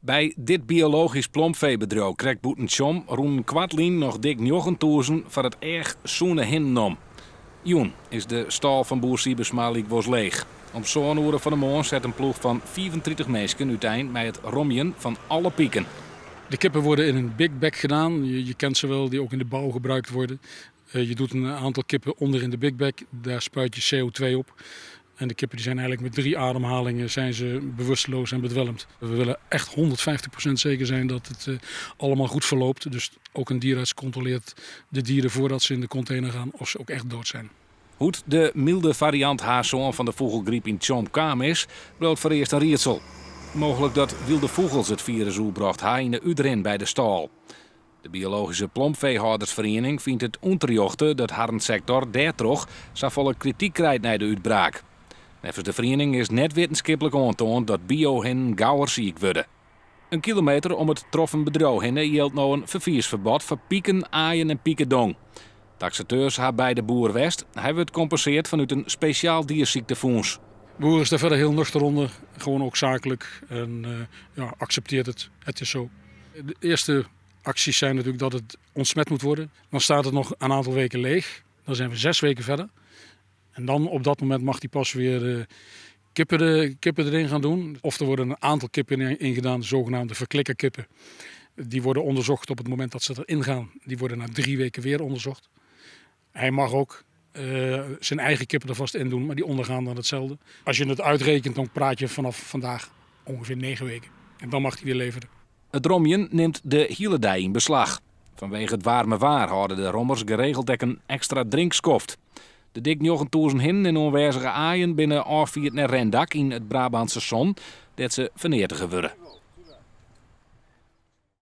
By dit biologysk plomfeebedriuw krekt bûten Tsjom rûnen koartlyn noch dik 9000 foar it each sûne hinnen om. Jûn is de stâl fan boer Sybesma lykwols leech. Om sân oere fan 'e moarn set in ploech fan 35 minsken útein mei it romjen fan alle piken. De kippen worden in een big bag gedaan. Je kent ze wel, die ook in de bouw gebruikt worden. Je doet een aantal kippen onder in de big bag. Daar spuit je CO2 op. En de kippen die zijn eigenlijk met drie ademhalingen zijn ze bewusteloos en bedwelmd. We willen echt 150% zeker zijn dat het allemaal goed verloopt. Dus ook een dierenarts controleert de dieren voordat ze in de container gaan of ze ook echt dood zijn. Hoe't de mylde fariant H7 fan de fûgelgryp yn Tsjom kaam is, bliuwt foarearst in riedsel. Mooglik dat wylde fûgels it firus oerbrocht ha yn de útrin by de stâl. De biologyske plomfeehâldersferiening fynt it ûnterjochte dat harren sektor dêrtroch safolle krityk krijt nei de útbraak. Neffens de feriening is net wittenskiplik oantoand dat biohinnen gauwer siik wurde. In kilometer om it troffen bedriuw hinne jildt no in ferfiersferbod foar piken, aaien en pikedong. Taksateurs ha by de boer west. Hy wurdt kompenseard fanút in spesjaal diersyktefûns. Boer is daar verder heel nuchter onder, gewoon ook zakelijk en ja, accepteert het. Het is zo. De eerste acties zijn natuurlijk dat het ontsmet moet worden. Dan staat het nog een aantal weken leeg. Dan zijn we 6 weken verder. En dan op dat moment mag hij pas weer kippen erin gaan doen. Of er worden een aantal kippen in gedaan, de zogenaamde verklikkerkippen. Die worden onderzocht op het moment dat ze erin gaan. Die worden na 3 weken weer onderzocht. Hij mag ook zijn eigen kippen er vast in doen, maar die ondergaan dan hetzelfde. Als je het uitrekent, dan praat je vanaf vandaag ongeveer 9 weken. En dan mag hij weer leveren. It romjen nimt de hiele dei yn beslach. Fanwege it waarme waar hâlde de rommers geregeld ek in ekstra drinkskoft. De dik 9000 hinnen en oanwêzige aaien binne ôffierd nei Rendac yn it Brabantse Son, dêr't se ferneatige wurde.